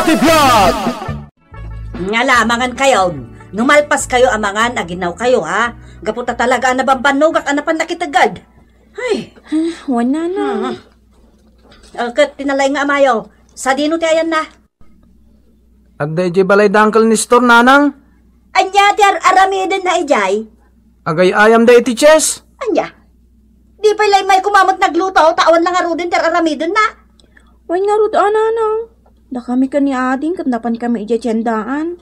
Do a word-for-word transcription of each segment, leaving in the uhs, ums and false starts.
Ti biag! Ngala, mangan kayo. Numalpas kayo a mangan, aginaw kayo, ha? Gapu ta talaga a nabambannogak a napan nakiteged. Ay. Ah, wan, nanang. Ah. Ah, ket tinalay nga amayo. Sadino ti ayanna? Adda idiay balay da Uncle Nestor, nanang. Ania ti ar-aramiden na idiay? Agay-ayam da iti chess. Ania? Di pay la immay kumamet nagluto, ta awan la ngaruden ti ar-aramiden na. Wen ngarud a, nanang. Dakami ken ni ading ket napan kami idiay tiendaan.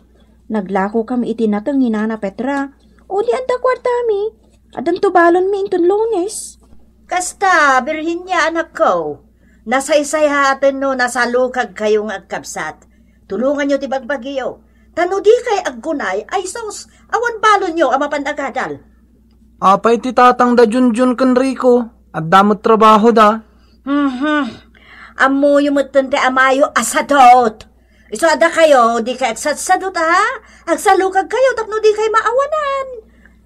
Naglako kami iti nateng ni Nana Petra. Uli adda kuartami. Addanto balonmi inton Lunes. Kasta, Birhen ya, anakko. Nasaysayaaten no nasalukag kayo nga agkabsat. Tulonganyo ti bagbagiyo. Ta no di kay aggunay, ay sus, awan balonyo a mapan agadal. Apay ti tatang da Junjun ken Rico? Adda met trabaho da. Mhm. Ammoyo metten ti amayo a sadot. Isu a dakayo, di kay agsadsadot, ha? Agsalukag kayo tapno di kay maawanan.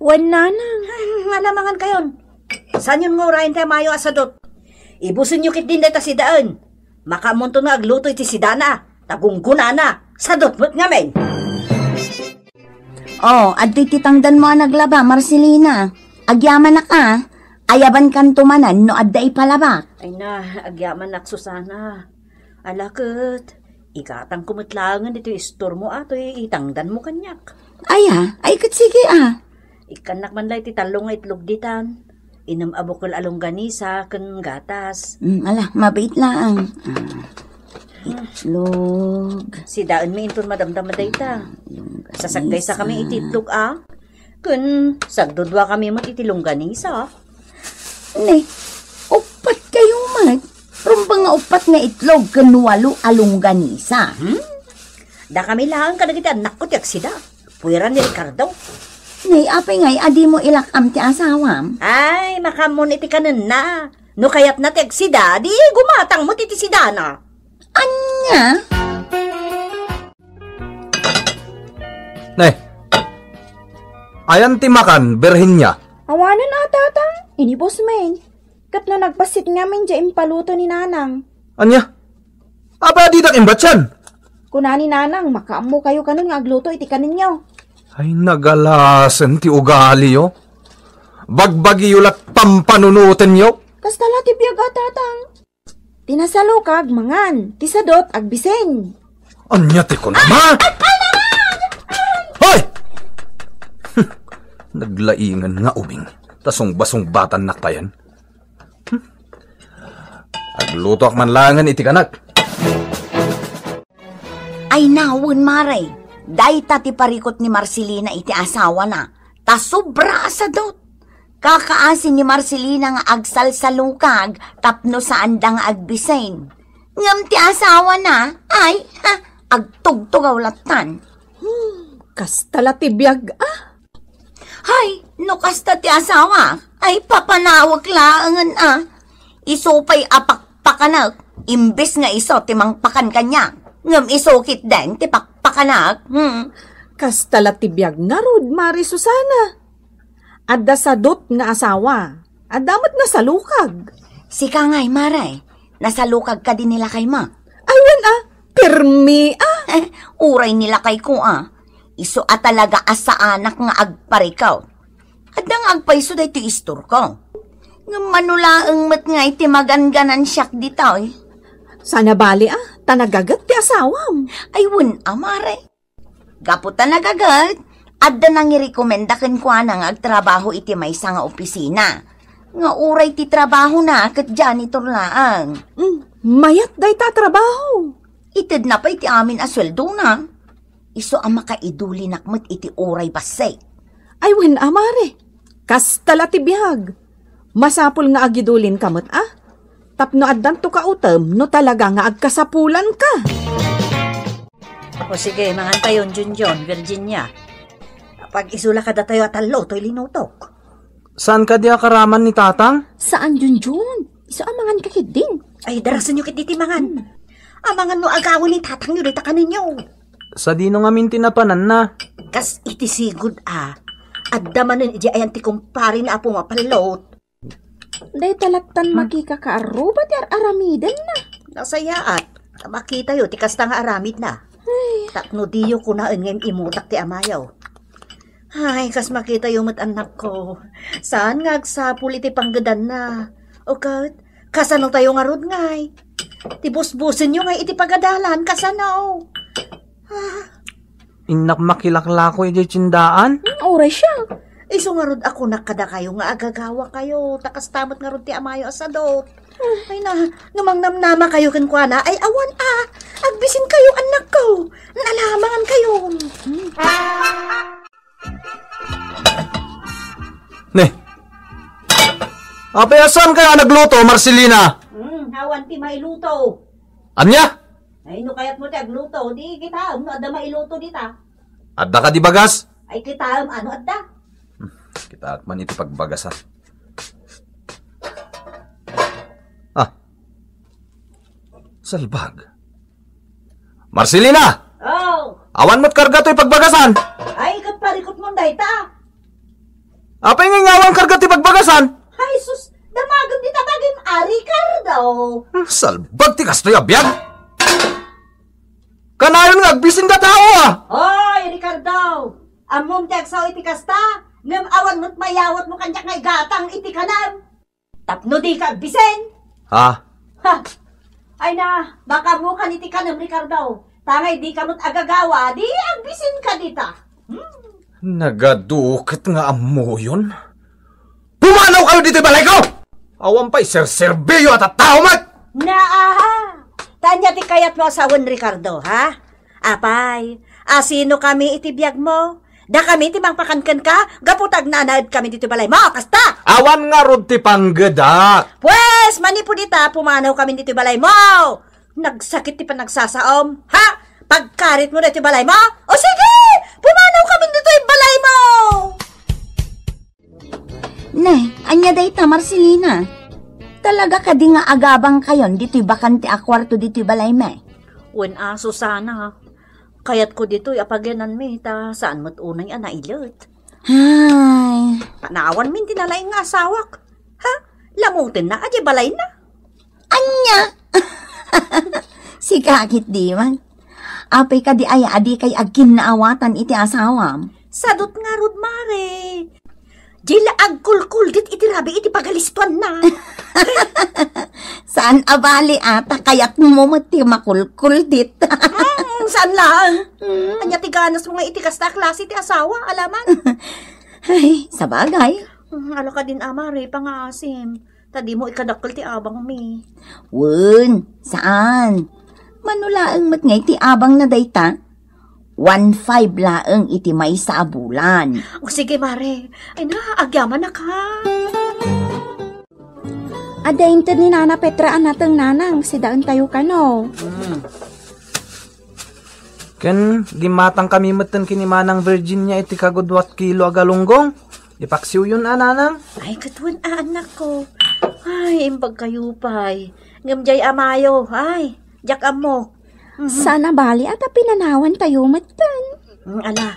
Wen, nanang. Hmm, ala, mangan kayon. Saanyon nga urayen ti amayo a sadot? Ibusenyo ketdin dayta sidaen. Makaammonto nga agluto iti sidana, ta gunggonana. Sadot met ngamin. Oh, adtoy ti tangdanmo a naglaba, Marcelina. Agyamanak a. Ayabankanto manen no adda ipalabak. Ay na, agyamanak, Susana. Ala ket, igatangko met laengen ditoy istormo a toy itangdanmo kaniak. Aya, ay ket sige a. Ikkannak man la iti tallo nga itlog ditan. Innem a bukel a longganisa ken gatas. Mm, ala, mabiit laeng. Ah, itlog. Sidaenmi inton madamdama dayta. Longganisa. Sasaggaysa kami iti itlog a. Ken sagdudua kami met iti longganisa. Ne, uppat kayo met. Rumbeng nga uppat nga itlog ken walo a longganisa. Hmm? Dakami laeng kadagiti annakko ti agsida. Puera ni Ricardo. Nay, apay ngay a dimo ilak-am ti asawam? Ay, makaammoon iti kanenna. No kayatna ti agsida, di gumatang met iti sidana. Ania? Nay, ayan ti makan, Birhen ya? Awanen a, tatang, inibus men. Ket no nagbassit ngamin diay impaluto ni nanang. Ania? Apay a didak imbatian? Kuna ni nanang, makaammo kayo kanon nga agluto iti kanenyo. Ay, nagalasen ti ugaliyo. Bagbagiyo la't pampanunotenyo. Kasta la ti biag a, tatang. Ti nasalukag, mangan. Ti sadot, agbisen. Ania ti kunam? Hoy! Naglaingan nga ubing. Ta sungbasungbatannak payen. Hmm? Aglutoak man laengen iti kanak. Ay, nawen, mare. Dayta ti parikut ni Marcelina iti asawana. Ta sobra a sadot. Kakaasi ni Marcelina nga agsalsalukag tapno saanda nga agbisen. Ngem ti asawana, ay, ha, agtugtugaw lattan. Hmm, kasta la ti biag, ah. Hay, no kasta ti asawa, ay papanawek laengen a. Isu pay a pakpakanek, imbes nga isu ti mangpakan kaniak, ngem isu ketdin ti pakpakanek. Hmm. Kasta la ti biag ngarud, Mare Susana. Adda sadot nga asawa, adda met nasalukag. Sika ngay, Mare, nasalukag kadi ni lakaymo? Ay, wen a, permi a. Eh, uray ni lakayko a. Isu a talaga a saanak nga agparikaw. Adda nga agpayso daytoy istorko. Ngem mano laeng met nga iti maganganan siak ditoy. Saan a bali a, ta nagaget ti asawam. Ay, wen a, Mare. Gapu ta nagaget, adda nangirekomenda kenkuana nga agtrabaho iti maysa nga opisina. Nga uray ti trabahona ket janitor laeng. Mm, mayat dayta a trabaho. Itedna pay ti amin a sueldona. Isu a makaidulinak met iti uray bassit. Ay, wen a, Mare. Kasta la ti biag. Masapul nga agidulinka met a. Tapno addanto kautem no talaga nga agkasapulanka. O sige, mangan tayon, Junjun, Virginia. Pag-isula kadatayo a tallo, toy linutok. Saan kadi a karaman ni Tatang? Saan, Junjun? Isu a mangan ka ketdin. Ay, darasenyo ketdi ti mangan. Hmm. Amangan no agawen ni Tatangyo dayta kanenyo. Sadino ngamin ti napananna? Kas iti sigud a. Adda manen idiay ayan ti kumpare ni Apo Mapallot. Dayta lattan makikakaarruba ti ar-aramidenna. Nasayaat. Makitayo ti kasta nga aramidna. Tapno diyo kunaen nga im-imutak ti amayo. Ay, kas makitayo met, annakko. Saan nga agsapul iti panggedanna? O ket, kasano tayo ngarud ngay? Ti busbusenyo ngay iti pagadalan, kasano? Ah. Innak makilaklako idiay tiendaan? Hmm, uray siak. Isu ngarud a kunak kadakayo nga agagawakayo, ta kasta met ngarud ti amayo a sadot. Ay na, no mangnamnamakayo kenkuana, ay awan a, agbisinkayo, annakko. Nalamangankayo. Hmm. Ne. Apay a saan kaya nagluto, Marcelina? Hmm, awan ti mailuto. Ania? Ay, no kayatmo ti agluto, di kitaem no adda mailuto dita. Adda kadi bagas? Ay, kitaem, ano adda? Hmm, kitaek man iti pagbagasan. Ah. Salbag. Marcelina! Oh! Awan met karga toy pagbagasan? Ay, ket parikutmon dayta. Apay nga awan karga ti pagbagasan? Ay, sus! Damagem dita bagim a, Ricardo! Salbag ti kastoy a biag! Kanayon nga agbisin nga tao, ah! Hoy, Ricardo! Ammom ti agsao iti kasta, ngem awan met mayawatmo kaniak nga igatang iti kanem. Tapno dika agbisin. Ha? Ha! Ay na, baka ammokan iti kanem, Ricardo. Tangay dika met agagawa, di agbisinka dita. Hmm. Nagaduket nga ammoyon. Pumanaw kayo ditoy balay ko! Awan pay serserbiyo a tattao met! Naa! Tanya ti kayatmo a sawen, Ricardo, ha? Apay, asino kami iti biagmo? Dakami ti mangpakan kenka, gapu ta agnanaed kami ditoy balaymo, kasta! Awan ngarud ti panggedak. Pues, manipud ita, pumanaw kami ditoy balaymo. Nagsakit ti panagsasaom, ha? Pagkaritmo ditoy balaymo? O sige, pumanaw kami ditoy balaymo! Ne, ania dayta, Marcelina? Talaga kadi nga agabangkayon ditoy bakante a kuarto ditoy balaymi? Wen a, Susana. Kayatko ditoy a pagiananmi, ta saan met unay a nailet. Ay. Panawanmin ti nalaing nga asawak. Ha? Lamutenna, adiay balayna. Ania? Sika ketdi man. Apay kadi aya a dikay agkinnaawatan iti asawam? Sadut ngarud, Mare. Diay la agkulkuldit iti rabii iti pagalistuanna. Saan a bali, a, ta kayatmo met ti makulkuldit. Hmm, saan laeng. Hmm. Ania ti ganasmo nga iti kasta a klase ti asawa, alaman? Ay, sabagay. Hmm, ala kadin a, Mare, pangaasim. Ta dimo ikadakkel ti abangmi. Wen, saan. Mano laeng met nga iti abangna dayta? One five laeng iti maysa a bulan. O, sige, Mare. Ay na, agyamanak, ha? Adda inted ni Nana Petra a nateng, Nanang, sidaentayo kano. Hmm. Ken gimmatangkami metten ken ni Manang Virginia iti kagudua kilo a galunggong. Ipaksiwyon a, Nanang. Ay, ket wen a, annakko. Ay, imbagkayo pay. Ngem diay amayo, ay, diak ammo. Mhm. Saan a bali a ta pinanawantayo metten. Mm, ala,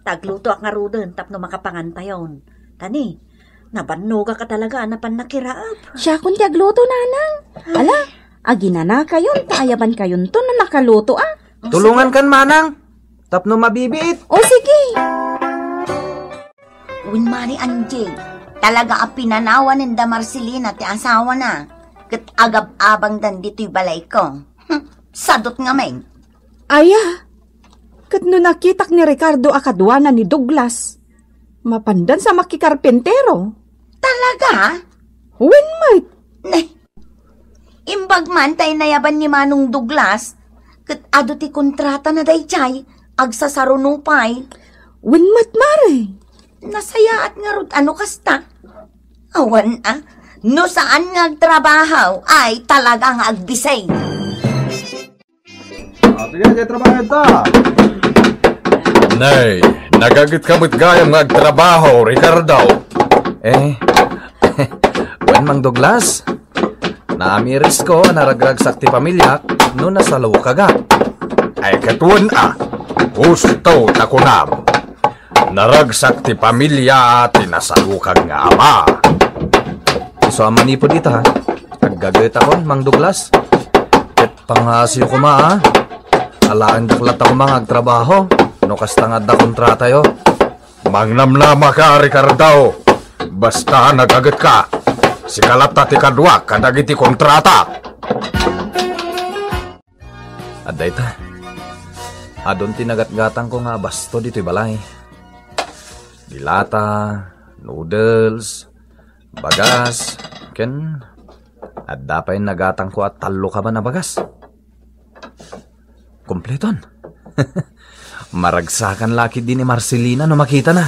ta aglutoak ngaruden tapno makapangantayon. Ta ni, nabannogak a talaga a napan nakiraep. Siakon ti agluto, Nanang. Ay. Ala, aginanakayon ta ayabankayonto no nakaluto a. Tulongankan, Manang, tapno mabibiit. O, sige. Wen, Mare Angie, talaga a pinanawanen da Marcelina ti asawana, ket agab-abangdan ditoy balayko. Hm, sadut ngamin. Aya, ket no nakitak ni Ricardo a kaduana ni Douglas, mapandan sa makikarpintero. Talaga? Wen met. Ne, imbag man ta inayaban ni Manong Douglas, ket adu ti kontratana daydiay, agsasaruno pay. Wen met, Mare. Nasayaat ngarud a no kasta. Awan a, no saan nga agtrabaho, ay talaga nga agbising. Ah, sige, sige, trabaho ta. Nay, nagaget ka met gayam nga agtrabaho, Ricardo. Eh, wen, Mang Douglas, naamiris ko a naragragsak ti pamiliak no nasalukagak. Ay, ket wen a, gusto ta kunam. Naragsak ti pamilia ti nasalukag nga ama. Isu a manipud ita, aggagetakon, Mang Douglas. Ket Pangasiyo koma, a. Alaendak latta koma nga agtrabaho no kasta nga adda kontratayo. Mangnamnama ka, Ricardo. Basta nagaget ka, sika latta ti kaduak kadagiti kontrata. Adda ita. Adun ti nagatgatangko nga basto ditoy balay. Dilata, noodles, bagas, ken adda pay nagatangko a tallo kaban a bagas. Kompleton. Maragsakan la ketdi ni Marcelina no makitana.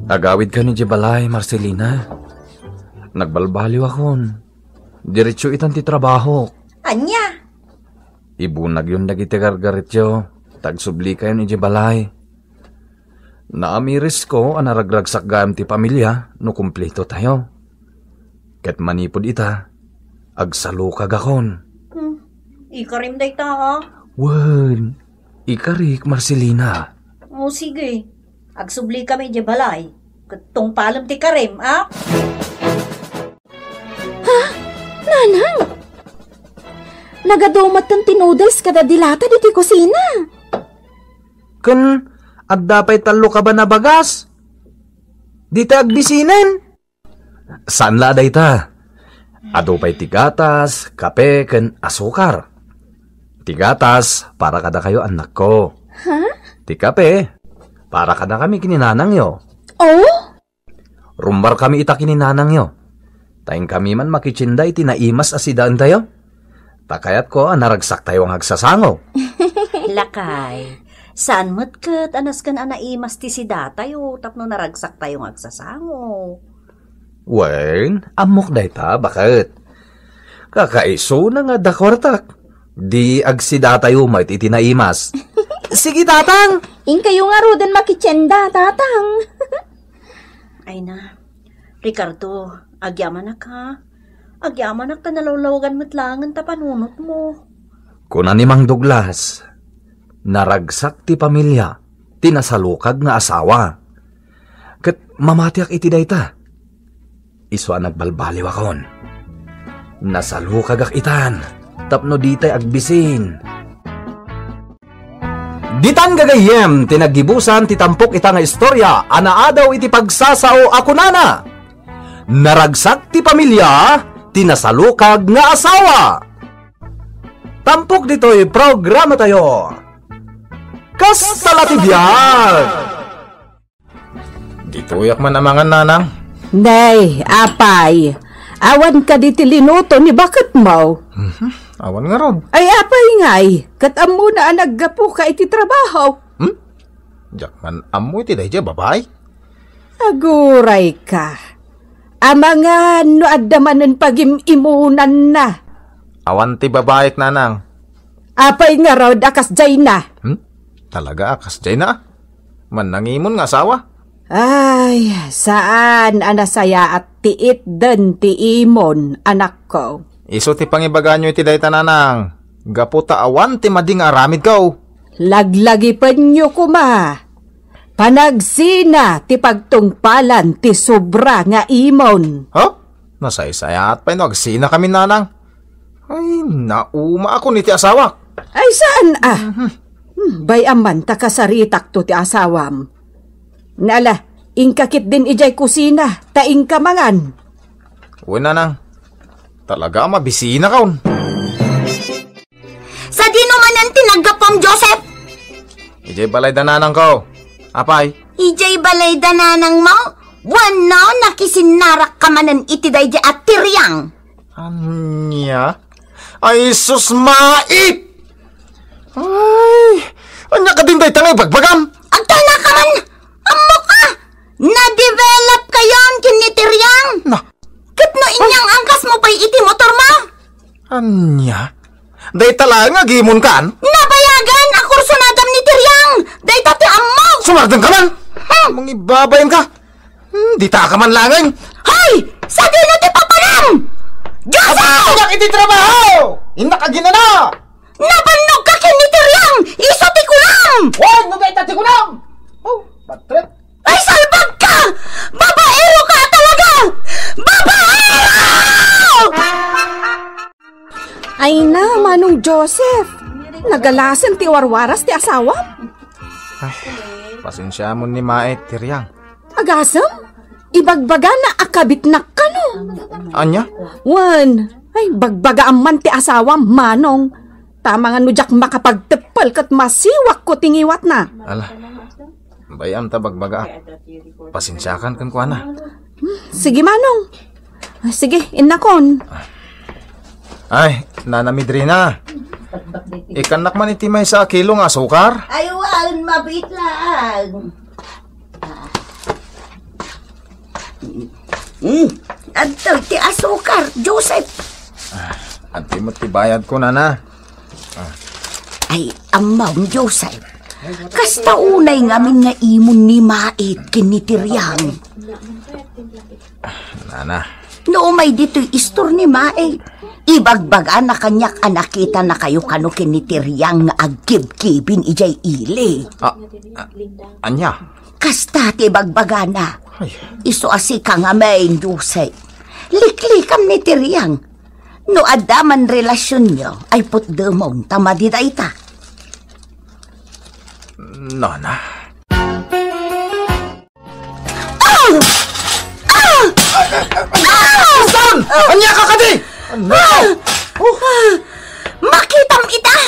Agawidkan idiay balay, Marcelina. Nagbalbaliwakon. Diretso itan ti trabahok. Ania? Ibunagyon dagiti gargaretyo, ta agsublikayon idiay balay. Naamirisko a naragragsak gayam ti pamilia no kumpletotayo. Ket manipud ita, agsalukagakon. Hmm, ikarim dayta, a? Wen, ikarik, Marcelina. O, sige. Agsublikami idiay balay. Ket tungpalem ti karim, a? Ha? Nanang! Nagadu met ti noodles kada dilata ditoy kusina. Ken adda pay tallo kaban a bagas. Dita agbisinen. Saan la a dayta. Adu pay ti gatas, kape, ken asukar. Ti gatas, para kadakayo, annakko. Ha? Ti kape, para kadakami ken ni nanangyo. Oh? Rummuarkami ita ken ni nanangyo. Ta inkami man makitienda iti naimas a sidaentayo. Ta kayatko a naragsaktayo nga agsasango. Lakay, saan met ket a nasken a naimas ti sidatayo tapno naragsaktayo nga agsasango. Wen, ammok dayta, baket. Kakaisuna nga adda kuartak. Di agsidatayo met iti naimas. Sige, Tatang! Inkayo ngaruden makitienda, Tatang. Ay na, Ricardo, agyamanak, ha? Agyamanak ta nalawlawagan met laengen ta panunotmo. Kuna ni Mang Douglas, naragsak ti pamilia ti nasalukag nga asawa. Ket mamatiak iti dayta. Isu a nagbalbaliwakon. Nasalukagak itan tapno ditay agbisin. Ditan gagayyem ti naggibusan ti tampok ita nga istorya a naadaw iti pagsasao a kunana, Naragsak ti pamilia ti nasalukag nga asawa. Tampok ditoy programatayo, Kasta la ti biag. Ditoyak man a mangan, nanang. Nay, apay, awan kadi ti linuto ni baketmo? Mhm, awan ngarud. Ay, apay ngay, ket ammona a naggapuka iti trabaho. Hmm? Diak man ammo iti daydiay a babai. Agurayka. Amangan no adda manen pagim-imunanna. Awan ti babaik, nanang. Apay ngarud a kasdiayna? Hmm? Talaga a kasdiayna? Mannangimon nga asawa? Ay, saan a nasayaat ti itden ti imon, anakko. Isu ti pangibaganyo iti dayta, nanang. Gapu ta awan ti madi nga aramidko. Laglagipenyo koma. Panagsina ti pagtungpalan ti sobra nga imon. Ha? Nasaysayaat pay no agsinakami, nanang. Ay, naumaakon iti asawak. Ay, saan a? Mhm. Hmm, bay-am man ta kasaritakto ti asawam. Nala, inka ketdin idiay kusina, ta inka mangan. Wen, nanang. Talaga a mabisinakon. Sadino manen ti naggapuam, Joseph? Idiay balay da nanangko. Apay? Idiay balay da nanangmo? Wenno nakisinnarakka manen iti daydiay a tiriang? Ania? Ay, sus, mait! Ay, ania kadin dayta nga ibagbagam? Agtalnaka man! Ammok a! Na-develop kayon ken ni tiriang! Na, Ket no inyang-angkasmo pay iti motormo? Ania? Dayta laeng nga agimonkan? Nabayagan a kursunadam ni tiriang! Dayta ti ammok! Sumardengka man! Hmm. Mangibabainka! Hmm, ditaka man laeng! Hoy! Sadino ti papanam? Joseph! Abantagak iti trabaho! Innak aginana! Nabannogka ken ni tiriang! Isu ti kunam! Wen, no dayta ti kunam! Oh, bad trip! Ay, salbagka! Babaero ka talaga! Babaero! Ay na, Manong Joseph. Nagalasen ti warwaras ti asawam. Ay, pasensiamon ni Mait, Tiriang. Agasem? Ibagbagana a kabitnak kano. Ania? Wen, ay, bagbagaam man ti asawam, Manong. Tamangan no diak makapagteppel ket masiwakko ti ngiwatna. Ala, bay-am ta bagbagaak. Pasensiakan kenkuana. Sige, Manong. Ah, sige, innakon. Ay, Nana Midrina. Ikannak man iti maysa a kilo nga asukar? Ay, wen, mabiit lang. Hmm, adtoy ti asukar, Joseph. Ah, adtoy met ti bayadko, Nana. Ay, ammom, Joseph. Kasta unay ngamin nga imon ni Mait ken ni Tiriang. Nana. No umay ditoy istor ni Mait, ibagbagana kaniak a nakitanakayo kano ken ni Tiriang nga agkibkibin idiay ili. Ah, ah, ania? Kasta ti ibagbagana. Ay. Isu a sika ngamin, Joseph. Liklikam ni Tiriang. No adda man relasionyo, ay putdemon ta madi dayta. Nana. Ah! Ah! Ah! Saan? Ania ka kadi? Ano? Ah! Oh. Ah! Makitam ita!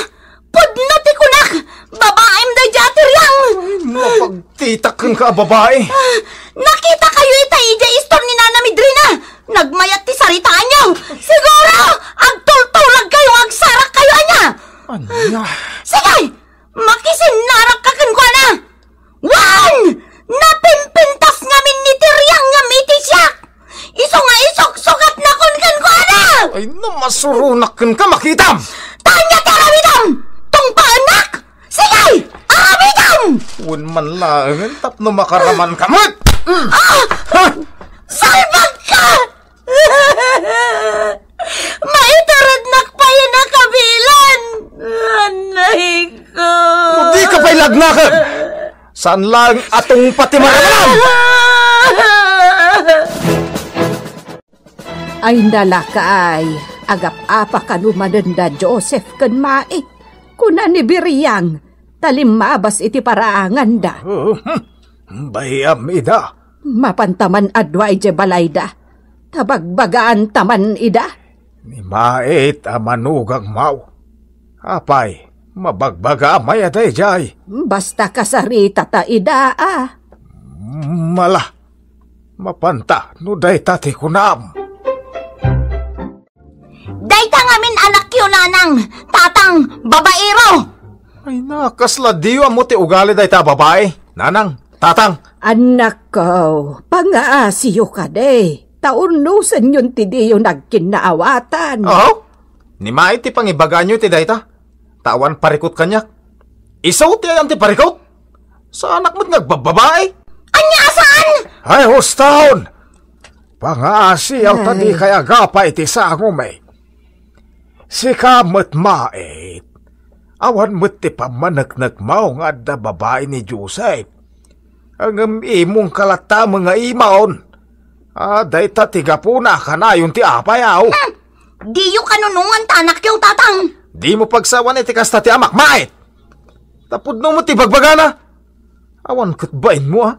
Pudno ti kunak! Babaim daydiay a Tiriang! Ay, mapagtitak kenka a babai. Ah, nakitakayo ita idiay istor ni Nana Midrina! Nagmayat ti saritaanyo! Siguro, agtultulag kayo nga agsarak kayo ania! Ania? Sige! Makisinnarak ka kenkuana! Wen! Napimpintas ngamin ni Tiriang nga mitisiak! Isu nga isuksukatnakon kenkuana! Ay, namasuronak kenka, makitam! Ania ti aramidem? Tungpaennak? Sige! Aramidem! Wen man laengen tapno makaramanka met! Mm. Ah! Ha? Salbag ka! Maiturednak pay a nakabilan! Anay ko! Di ka pay lagnaken! Saan laeng a tungpa ti maramalam! Ay, nalakay, agap-apa kano manen da Joseph ken Mait, kuna ni Biriang, ta limmabas iti paraanganda. Oh, hmm. Bay-am ida. Mapanta man adua idiay balayda, ta bagbagaanta man ida. Ni Mait a manugangmaw. Apay, mabagbagaam aya daydiay? Basta kasaritata ida, a. Mala, mapanta no dayta ti kunam. Dayta ngamin anakyo, nanang, tatang, babaero. Ay, nakasla diyo ammo ti ugali dayta a babai, nanang, tatang. Annakko, pangaasiyo kadi, ta urnosenyon ti diyo nagkinnaawatan. Aw? Ni Mait ti pangibaganyo iti dayta, ta awan parikut kaniak. Isu ti ayan ti parikut? Saanak met nga agbabbabai. Ania a saan? Ay, hustaon! Pangaasiyaw ta dikay agapa iti sangom, eh. Sika met, Mait. Awan met ti pammaneknekmaw nga adda babai ni Joseph. Ngem imongka latta nga imon. A, dayta ti gapuna a kanayon ti apay, aw. Hmm. Diyo kanunongan ta anakyo, tatang. Dimo pagsawan iti kasta ti amak, Mait. Ta pudno met ti bagbagana. Awan ket bainmo, a.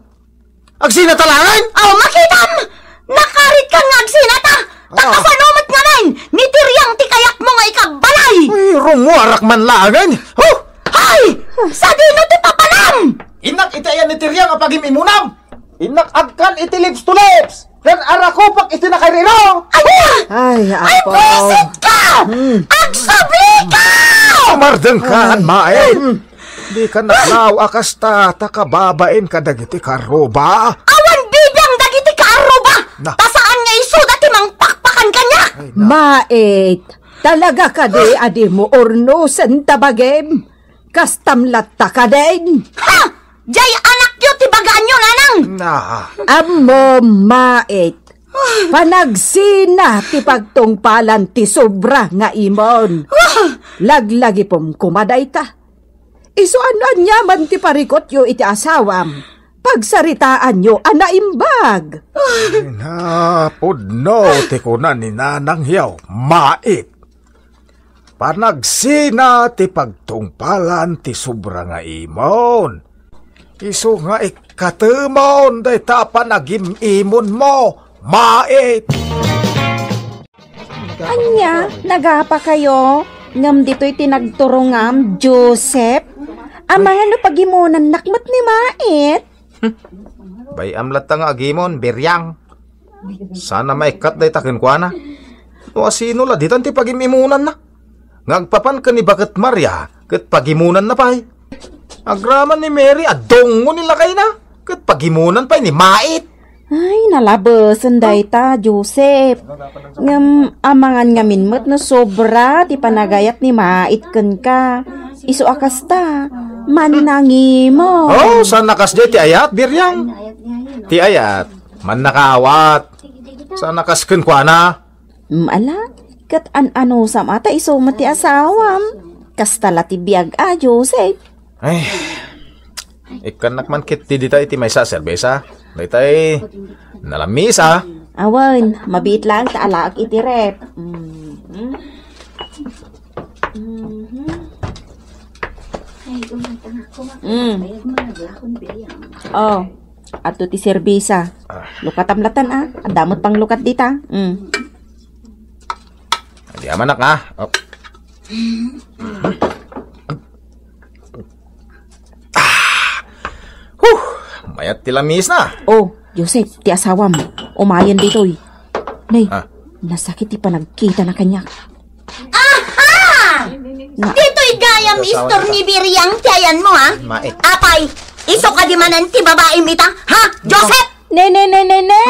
Agsinata laengen? Aw, makitam! Nakarit ka nga agsinata! Ta kasano met ngamin? Ni Tiriang ti kayatmo nga ikabbalay! Ay, rumuarak man laengen! Huh! Hay! Sadino ti papanam? Innak iti ayan ni Tiriang a pagim-imunam! Innak agkan iti lips to lips! Ken arakupak iti nakarir-iro! Ania? Ay, Ay, apo. Buisit ka! Hmm. Agsabi ka! Mardeng ka, Ay. Maet. Hmm. Di ka naklaw a kasta ta kababain kadagiti karruba? Awan bibiang dagiti karruba! Na. Ta saan nga isuda ti mangpakpakan kaniak! Ay, na. Maet, talaga kadi a dimo urnosen ta bagim? Kastam latta kadin? Ha! Jay anakyo ti bagaanyo, nanang! Na. Ammo, Maet. Panagsina ti pagtungpalan ti sobra nga imon. Ah! Laglagipem koma dayta. Isu a no aniaman ti parikutyo iti asawam, pagsaritaanyo a naimbag. Napudno ti kuna ni Nanang Yaw, Maet. Panagsina ti pagtungpalan ti sobra nga imon. Isu nga ikkatemon dayta a panagim-imonmo, Mait. Ania, nagapakayo? Ngem ditoy ti nagturongam, Joseph? Amangan no pagimonannak met ni Mait? Bay-am latta nga agimon, Biryang. Sana maikkat dayta kenkuana. No asino la ditan ti pagim-imonanna? Nga agpapan ken ni Baket Maria ket pagimonanna pay. Agraman ni Mary a dungngo ni lakayna ket pagimonan pay ni Mait. Ay, nalabesen dayta, Joseph. Ngem amangan ngamin met no sobra ti panagayat ni Mait kenka. Isu a kasta, mannangimo. Oh, saan a kasdiay ti ayat, Biryang? Ti ayat, mannakaawat. Saan a kas kenkuana? Mm, ala, ket an-anusam a ta isu met ti asawam. Kasta la ti biag a, Joseph. Ay, ikkannak man ketdi dita iti maysa a serbesa. Daytay, nalammisa. Awan, mabiit laeng ta alaek iti ref. Mm. Mhm. Mm. Oh, adto ti serbesa. Ah. Lukatam latan, ah. Adda met panglukat dita. Mm. Di amanak, ah. Oh. Ah! Huh! Mayat ti lamisna. Oh, Joseph, ti asawam. Umayen ditoy. Nay, Ah. nasakit ti panagkitana kaniak. Aha! Na- Ditoy gayam istor ni Biryang ti ayanmo, ha? Mait. Apay, isu kadi manen ti babaim ita, ha? Joseph! Ne, ne, ne, ne, ne!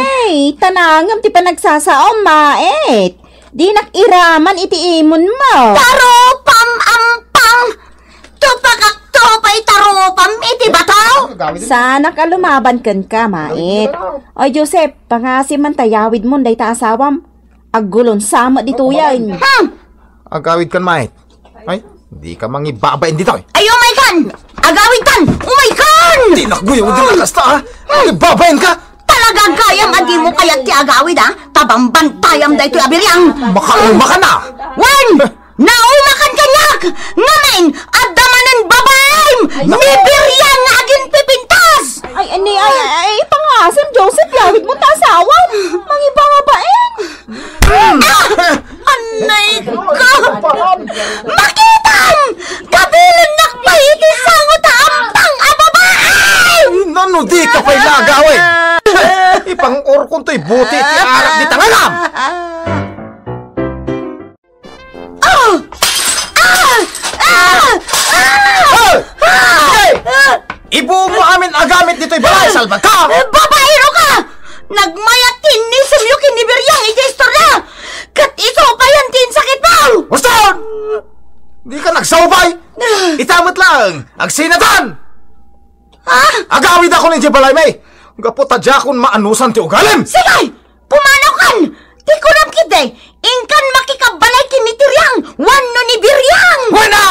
Tanangem ti panagsasaom, Mait. Dinak iraman iti imonmo. Tarupam, ampang! Tupakakto pay tarupam iti bato! Saanak a lumaban kenka, Mait. Oy, Joseph, pangasim man ta yawidmon dayta asawam. Aggulon sa met ditoyen. Hmm! Agawid kan, Mait. Ay, di ka mangibabain ditoy. Ay, umay kan! Agawid kan! Umay kan! Di nakguyaw din na kasta, ha? Mangibabain ka! Talaga gayam a dimo kayat ti agawid, ha? Tabambantayam daytoy a Biryang. Makauma ka na! Wen! Nauma kan kaniak! Ngamin, adda manen babaim! Ni Biryang nga aginpipintas! Ay, ani, ay, ay, ay, pangasim, Joseph, yawid mo ta asawa. Mangibabain! Ah! Anay ko! Makitam! Kabilennak pay iti sango ta ampang a babae! Nano di ka pay lagaw, eh? Ipang-urkon to'y buti ti arak di tangalam! Ah! Ah! Ah! Ah! Hoy! Hey! Ibuom mo amin a gamit ditoy balay, salbag ka! Eh, babaero ka! Nagmayat ti innisemyo ken ni Biryang iti istorya! Ket isu payen ti insakitmo! Uston! Di ka nagsaubay! Ita met laeng, agsinatan! Ah! Agawidakon idiay balaymi! Gapu ta diakon maanusan ti ugalim! Sige! Pumanaw kan! Ti kunam ketdi, inkan makikabbalay ken ni Tiriang wenno ni Biriang! Wen a!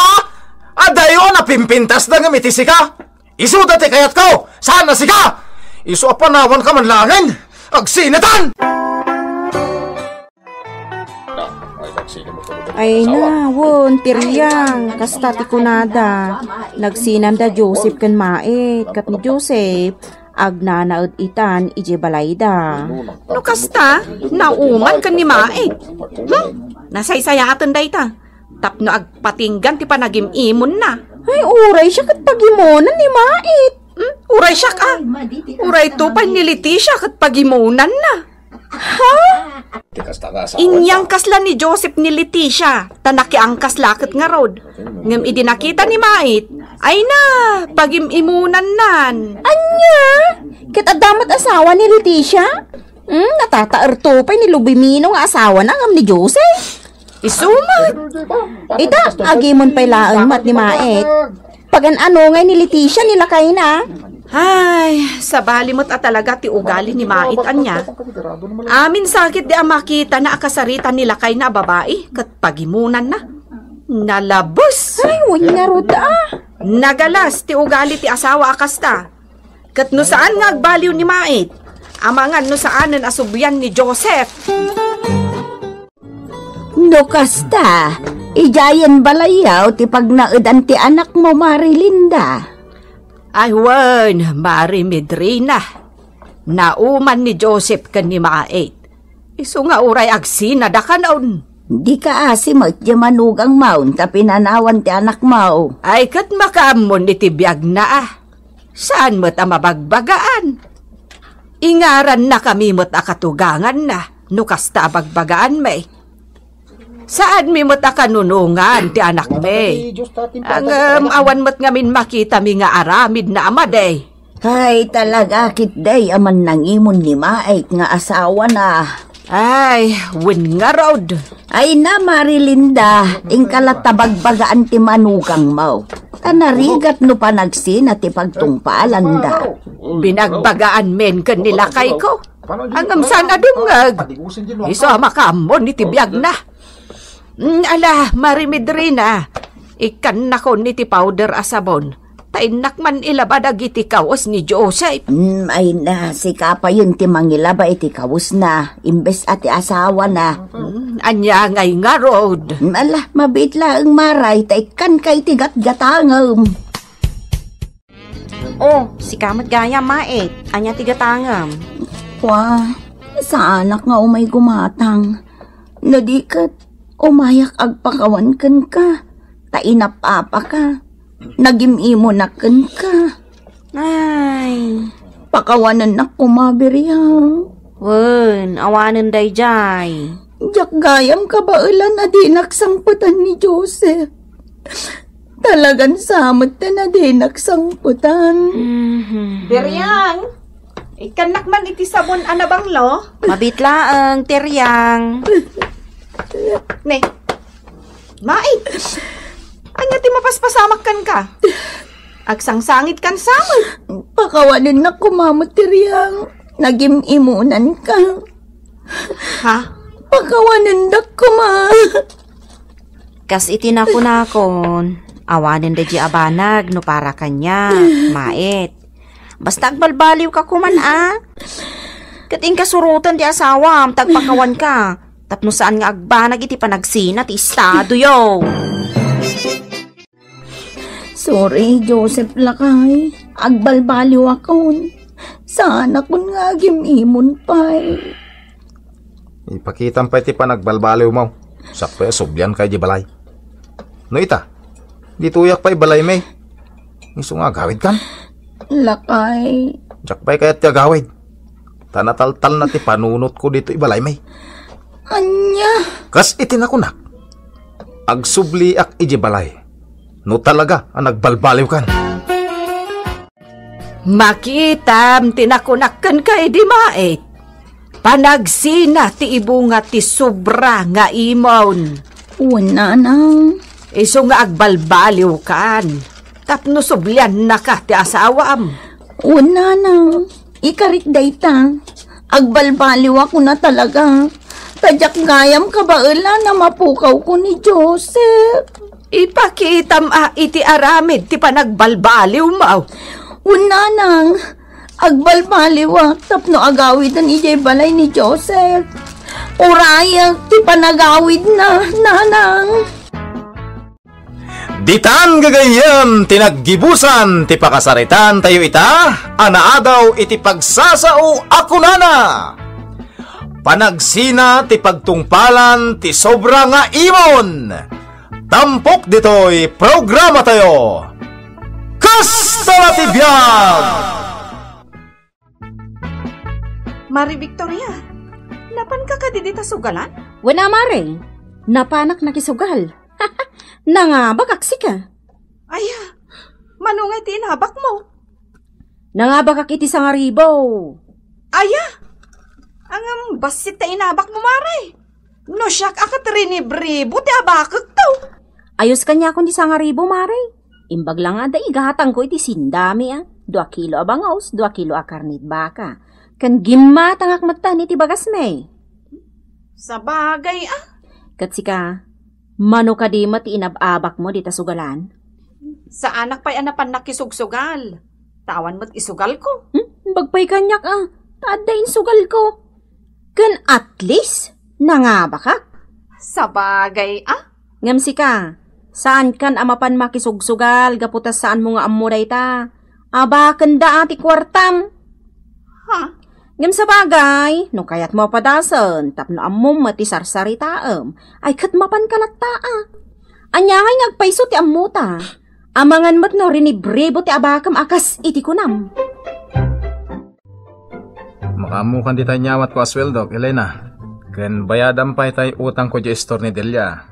Adayo a napimpintasda ngem iti sika! Isuda ti kayatko! Saan a sika! Isu a panawanka man laengen! Agsinatan! Ay na, wen, Tiriang, kasta ti kunada. Nagsinamda Joseph ken Mait, ket ni Joseph, agnanaed itan idiay balayda. No kasta, nauman ken ni Mait. Hmm? Nasaysayaaten dayta. Tapno agpatinggan ti panagim-imonna. Ay, uray siak ket pagimonan ni Mait. Hmm? Uray siak, ah. Uray to pay ni Leticia ket pagimonanna. Ha? Inyangkasla ni Joseph ni Leticia, ta nakiangkasla ket ngarud. Ngem idi nakita ni Mait, ay na, pagim-imonannan. Ania? Ket adda met asawa ni Leticia? Hmm, natataer to pay ni Lubimino nga asawana ngem ni Joseph? Isu met. Ita, agimon pay laeng met ni Mait. Pagan-ano ngay ni Leticia ni lakayna? Ay, sabali met a talaga ti ugali ni Mait ania. Amin sakit di a makitana a kasaritan ni lakayna a babai ket pagimonanna. Nalabes! Ay, wen ngarud a. Nagalas ti ugali ti asawa a kasta. Ket no saan nga agbaliw ni Mait, amangan no saanen a sublian ni Joseph. No kasta, Idiayen balayyo ti pagnaedan ti anakmo, Mari Linda. Ay wen, Mari Medrina. Nauman ni Joseph ken ni Mait. Isu nga uray agsina dakanon. Dika asi met diay manugangmon ta pinanawan ti anakmo. Ay, ket makaammon iti biagna, a. Saan met a mabagbagaan. Ingarannakami met a katuganganna no kasta a bagbagaanmi. Saanmi met a kanunongan ti anakmi. Ngem awan met ngamin makitami nga aramidna a madi. Ay, talaga, ketdi a mannangimon ni Mait nga asawana. Ay, wen ngarud. Ay na, Mari Linda, inka latta bagbagaan ti manugangmo. Ta narigat no panagsina ti pagtungpalanda. Binagbagaanmin ken ni lakayko. Ngem saan a dumngeg. Isu a makaammon iti biagna. Mm, ala, Mari Medrina, ikkannakon iti powder a sabon. Ta innak man ilaba dagiti kawes ni Joseph. Mm, ay na, sika payen ti mangilaba iti kawesna, imbes a ti asawana. Mm, ania ngay ngarud? Mm, ala, mabiit laeng, Mari, ta ikkanka iti gatgatangem. Oh, sika met gayam, Mait. Ania ti gatangem? Wa, saanak nga umay gumatang. No di ket, umayak agpakawan kenka. Ta inap-apaka. Nagim-imonak kenka. Ay. Pakawanennak koma, Beriang. Wen, awanen daydiay. Diak gayam kabaelan a dinak sangpetan ni Joseph. Talagan sa met ti nadinak sangpetan. Mhm. Beriang, ikkannak man iti sabon a nabanglo? Mabiit laeng, Teriang. Ne, Mait. Ania ti mapaspasamak kenka? Agsangsangitka sa met. Pakawanennak koma met, Teriang. Nagim-imonanka. Ha? Pakawanendak koma. Kas iti nakunakon, awanen daydiay a banag no para kaniak, Mait. Basta agbalbaliwka koman, a. Ket inka suroten ti asawam, ta agpakawanka. Tapno saan nga agbanag iti panagsina ti estadoyo. Sorry, Joseph lakay. Agbalbaliwakon. Saanakon nga agim-imon pay. Ipakitam pay ti panagbalbaliwmo. Sakto a sublianka idiay balay. No ita, ditoyak pay balaymi. Isu nga agawidkan? Lakay. Diak pay kayat ti agawid. Ta nataltalna ti panunotko ditoy balaymi. Ania? Kas iti nakunak, agsubliak idiay balay. No talaga a nagbalbaliwkan. Makitam ti nakunak kenka idi, Mait. Panagsina ti ibunga ti sobra nga imon. Wen, nanang. Isu nga agbalbaliwkan tapno subliannaka ti asawam. Wen, nanang. Ikarik dayta. Agbalbaliwakon a talaga. Ta diak gayam kabaelan a mapukawko ni Joseph. Ipakitam a iti aramid ti panagbalbaliwmo. Wen, nanang, agbalbaliwak tapno agawiden idiay balay ni Joseph. Urayek ti panagawidna, nanang. Ditan gagayyem ti naggibusan ti pakasaritaan tayo ita a naadaw iti pagsasao a kunana, Panagsina ti pagtungpalan ti sobra nga imon. Tampok ditoy programa tayo. Kasta ti biag! Mari Victoria, napanka kadi dita sugalan? Wen a, Mari. Napanak nakisugal. Nangabakak sika. Aya, mano nga iti inabakmo? Nangabakak iti sangaribo. Aya, ngem bassit ta inabakmo, Mari. No siak a ket rinibribo ti abakekto. Ayos kaniakon ti sangaribo, Mari. Imbag la nga adda igatangko iti sindami a dua kilo a bangus, dua kilo a karnid baka. Ken gimmatangak metten iti bagasmi. Sabagay a. Ket sika, mano kadi met ti inab-abakmo dita sugalan? Saanak pay a napan nakisugsugal. Ta awan met isugalko. Hmm? Imbag pay kaniak a, ta adda insugalko. Ken at least, nangabakak. Sabagay a. Ngem sika, saankan a mapan makisugsugal gapu ta saanmo nga ammo dayta. Abakenda a ti kuartam. Ha? Ngem sabagay, no kayatmo a padasen, tapno ammom met ti sarsaritaem, ay ket mapanka latta a. Ania ngay nga agpayso ti ammota? Amangan met no rinibribo ti abakem a kas iti kunam. Makaammokan dita inyawatko a sueldok, Elena. Ken bayadam pay tay utangko diay istor ni Delia.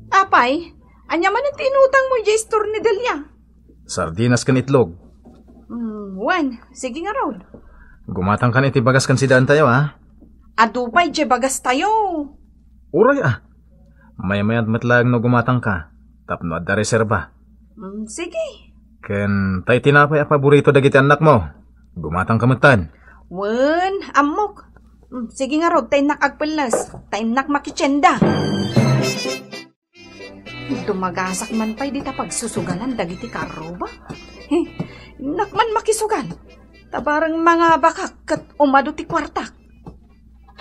Apay, ania manen ti inutangmo diay istor ni Delia? Sardinas ken itlog. Mm, wen, sige ngarud. Gumatangkan iti bagas ken sidaentayo, ha? Adu pay diay bagastayo. Uray, a. Maymayat met laeng no gumatangka, tapno adda reserba. Mm, sige. Ken tay tinapay a paborito dagiti annakmo. Gumatangka metten. Wen, ammok. Mm, sige ngarud, ta innak agpelles, ta innak makitienda. Dumagasak man pay dita pagsusugalan dagiti karruba. He, innak man makisugal. Ta bareng mangabakak ket umadu ti kuartak.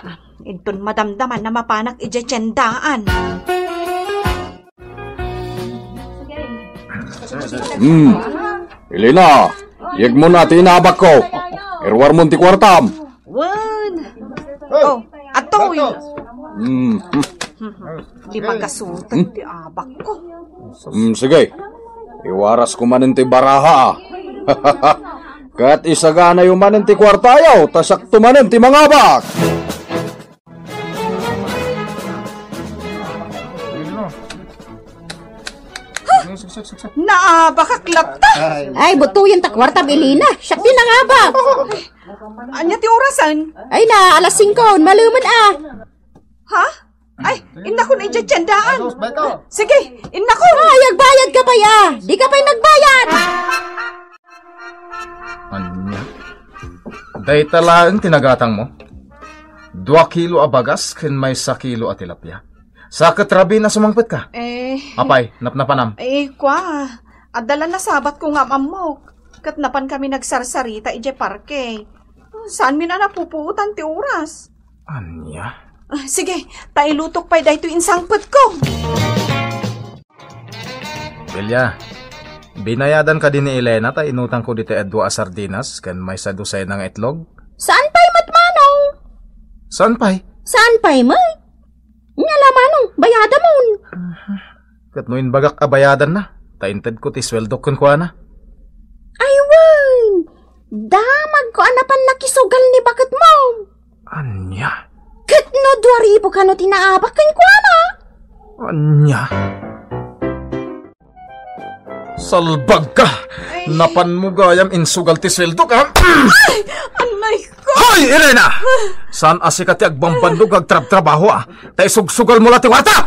Ah, inton madamdaman a mapanak idiay tiendaan. Hmm. Elena, yegmon ti inabakko. Iruarmon ti kuartam. Wen. Oh, atoy. Hmm. Di ba gasuten ti abakko? Hmm, sige. Iwarasko manen ti baraha, a. Ket isaganayo manen ti kuartayo, ta siakto manen ti mangabak. Naabakak latta. Ay, butoyen ta kuartam, Elena. Siak ti nangabak. Ania ti orasen? Ay na, alas singko, malumen a. Ha? Ay, innakon idiay tiendaan. Sige, innakon. Ay, agbayad ka pay, a. Di ka pay nagbayad. Ania? Dayta laeng ti nagatangmo? Dua kilo a bagas ken maysa kilo a tilapia. Sa ket rabii a sumangpetka? Eh. Apay, napnapanam? Eh, kua. Adda la nasabatko nga am-ammok. Ket napankami nagsarsarita idiay parke. Saanmin a napupuotan ti oras. Ania? Ah, sige, ta ilutok pay daytoy insangpetko. Delia, binayadan kadi ni Elena ta inutangko ditoy a dua a sardinas ken maysa dosena nga itlog? Saan pay met, Manong? Saan pay? Saan pay met? Nia la, Manong, bayadamon. Ket no imbagak a bayadanna, ta intedko ti sueldok kenkuana. Ay wen, damagko a napan nakisugal ni baketmo. Ania? Ket no dua ribu kano ti naabak kenkuana? Ania? Salbagka! Ay. Napanmo gayam insugal ti sueldok, a? Ay, anay ko! Hoy, Elena! Saan a sika ti agbambandog nga agtrabtrabaho, a? Ta isugsugalmo la ti kuarta!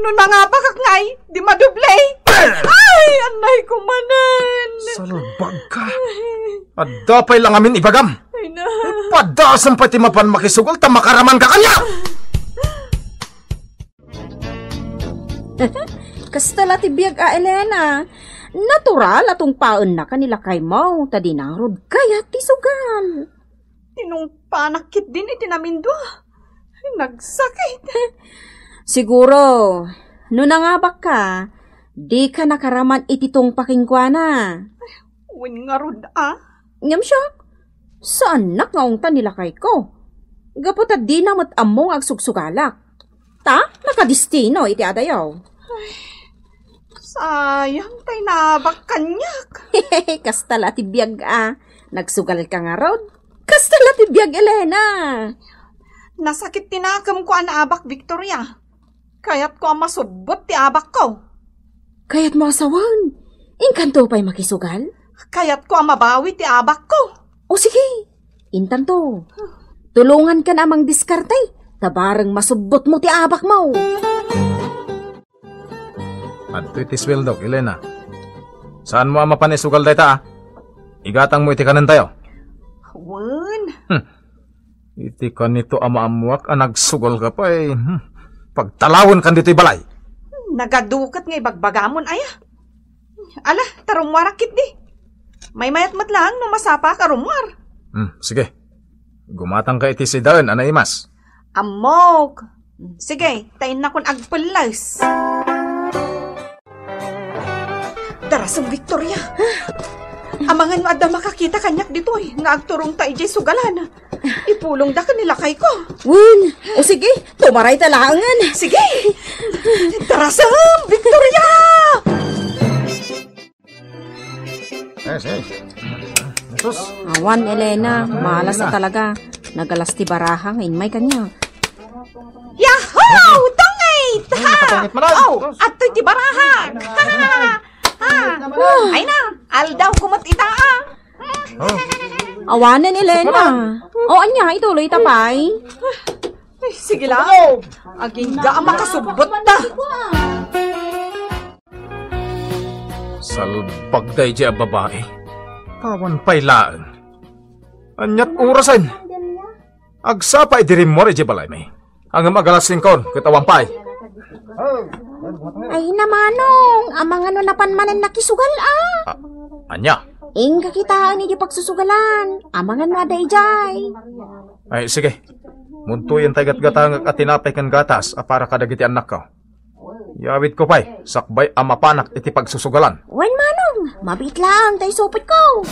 No nangabakak ngay, di madoble. Ay, anay ko manen! Salbagka! Adda pay la ngamin ibagam! Ay, na. Padasem pay ti mapan makisugal ta makaramanka kaniak! Kasta la ti biag a, Elena. Natural a tungpaennaka ni lakaymo, ta di ngarud kayat ti sugal. Tinungpanak ketdin iti namindua. Nagsakit. Siguro, no nangabakka, dika nakaraman iti tungpa kenkuana. Wen ngarud, a? Ngem siak, saannak nga ungtan ni lakayko. Gapu ta dina met ammo nga agsugsugalak. Ta, nakadistino iti adayo. Ay, sayang tay naabak kaniak. Kasta la ti biag a. Nagsugal ka ngarud. Kasta la ti biag, Elena. Nasakit ti nakemko a naabak, Victoria. Kayatko a masubbot ti abakko. Kayatmo a sawen? Inkanto pay makisugal? Kayatko a mabawi ti abakko. O sige, intanto. Tulongankan a mangdiskarte, ta bareng masubbotmo ti abakmo. Adtoy ti sueldok, Elena. Saanmo a mapan isugal dayta, a? Igatangmo iti kanentayo. Wen. Hmm. Iti kanito a maammoak a nagsugal ka pay, hmm, pagtalawenkan ditoy balay. Nagaduket nga ibagbagamon, aya? Ala, ta rummuarak ketdi. Maymayat met laeng no masapaak a rummuar. Hmm, sige. Gumatangka iti sidaen a naimas. Ammok. Sige, ta innakon agpelles. Darasem, Victoria. Amangan no adda makakita kaniak ditoy nga agturongta idiay sugalan. Ipulongda ken ni lakayko. Wen, o sige, tumarayta laengen. Sige. Darasem, Victoria! Yes, yes. Jesus. Awan, Elena. Malas na talaga. Nagalas ti baraha nga immay kaniak. Yahoo! Tungit! Ay, nakatungit man ay. Oh, adtoy ti baraha. Ha, ha, ha. Ay na, aldaw ko met ita, ah. Oh. Awanen, Elena. O, ania, ituloy ta pay. Ay, sige lang. Agingga a makasubbot ta. Salbag daydiay a babai. Awan pay laeng. Aniat orasen? Agsapa idi rimmuar idiay balaymi. Ngem agalas singko, ket awan pay. Ay, namanong, amangan no napan manen nakisugal, ah. Ah, ania? Inka kitaen idiay pagsusugalan. Amangan no adda idiay. Ay, sige. Muntoyen tay gatgatangek a tinapay ken gatas a para kadagiti annakko. Yawidko pay, sakbay a mapanak iti pagsusugalan. Wen, manong, mabiit laeng tay supotko.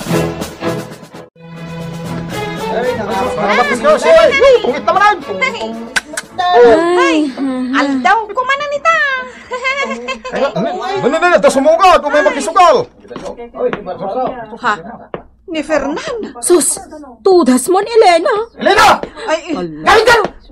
Ay, nakabatis ka, sige. Tungit naman ay. Ay, aldaw ko man anita. Ay, ano, ano, ano, ano, sumugod, umay makisugal. Ha? Ni Fernan. Sus, tudas mon, Elena. Elena! Ay, Ala.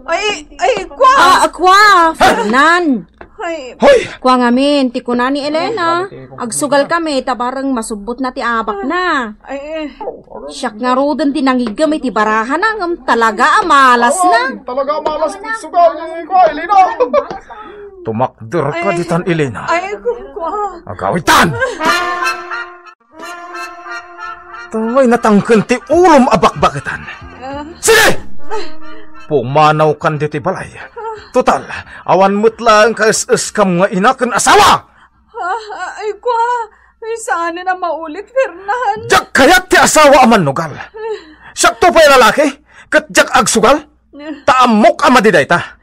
Ay, ay, ay, kwa. Ah, kwa, Fernan. Ay. Hoy! Kwa ngamin, ti kuna ni Elena. Agsugal kami, ta bareng masubbot na ti abak na. Ay, eh. Siak ngaruden ti nangiggem iti baraha na, ngem talaga a malas na. Ay, talaga a malas ti sugal ni kwa, Elena. Tumakder ka Ay. ditan, Elena. Ay, kwa. Agawitan! Tangay natangken ti ulom a bakbaketan. Ah. Sige! Pumanaw kan ditoy balay. Total, awan met laeng kaes-eskam nga ina ken asawa! Ah, ay, kwa, ay, saanen a maulit, Fernan. Diak kayat ti asawa a mannugal. Siakto pay a lalaki, ket diak agsugal. Ta ammok a madi dayta.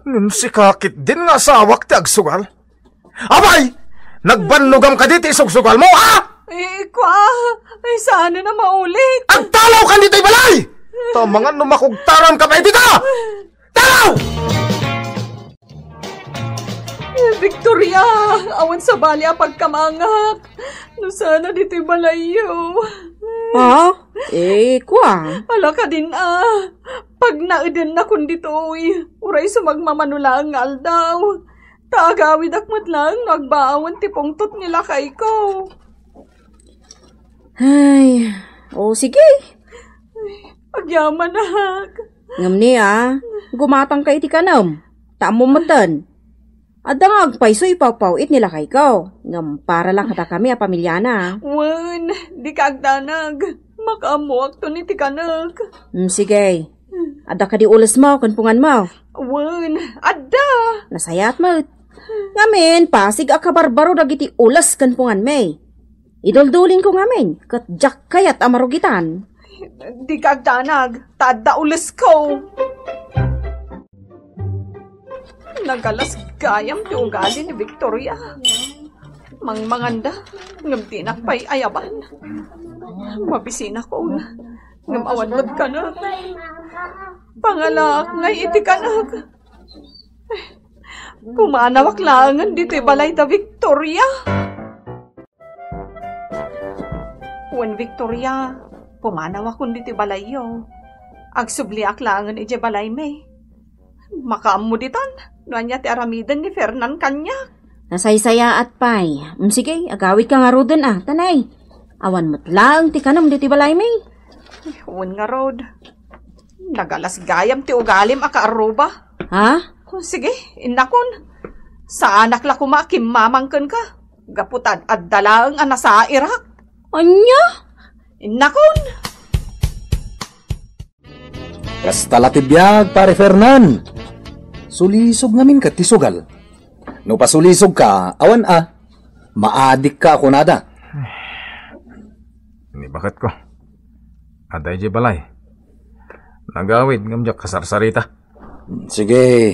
Ngem sika ketdin nga asawak ti agsugal. Apay! Nagbannogam kadi ti isugsugalmo, ha? Eh, kwa, ay, saanen a maulit. Agtalaw kan ditoy balay! Ta amangan no makugtaram ka pay dita! Talaw! Eh, Victoria, awan sabali a pagkamangak. No sana ditoy balayyo. Ha? Eh, kwa? Ala kadin a. Pagnaedenna kun ditoy. Uray sumagmamano laeng nga aldaw. Ta agawidak met laeng no agbaawen ti pungtot ni lakayko. Ay, o sige. Agyamanak. Ngem ni a, gumatangka iti kanem. Ta ammom metten. Adda nga agpayso ipawpaw-it ni lakayko. Ngem para la kadakami a pamiliana. Wen, dika agdanag. Makaammoakton iti kanek. Mm, sige. Adda kadi ulesmo ken punganmo? Wen, adda. Nasayaat met. Ngamin, pasig a kabarbaro dagiti ules ken punganmi. Iduldulinko ngamin, ket diak kayat a marugitan. Dika agdanag, ta adda ulesko. Nagalas gayam ti ugali ni Victoria. Mangmanganda, ngem dinak pay ayaban. Mabisinakon, ngem awan met kanek. Pangalaak ngay iti kanek. Pumanawak laengen ditoy balay da Victoria. Wen, Victoria, pumanawakon ditoy balayyo. Agsubliak laengen idiay balaymi. Makaammo ditan, no ania ti aramiden ni Fernan kaniak. Nasaysayaat pay. Mm, sige, agawidka ngaruden a, tanay. Awan met laeng ti kanem ditoy balaymi. Wen ngarud. Nagalas gayam ti ugalim a kaarruba. Ha? O, sige, innakon. Saanak la koma a kimmamang kenka. Gapu ta ad-, adda laeng a nasairak. Ania? Innakon. Kasta la ti biag, Pare Fernan. Sulisog ngamin ket ti sugal. No pasulisogka, awan a. Maadikka a kunada. Ni baketko. Adda idiay balay. Nagawid ngem diak kasarsarita. Sige.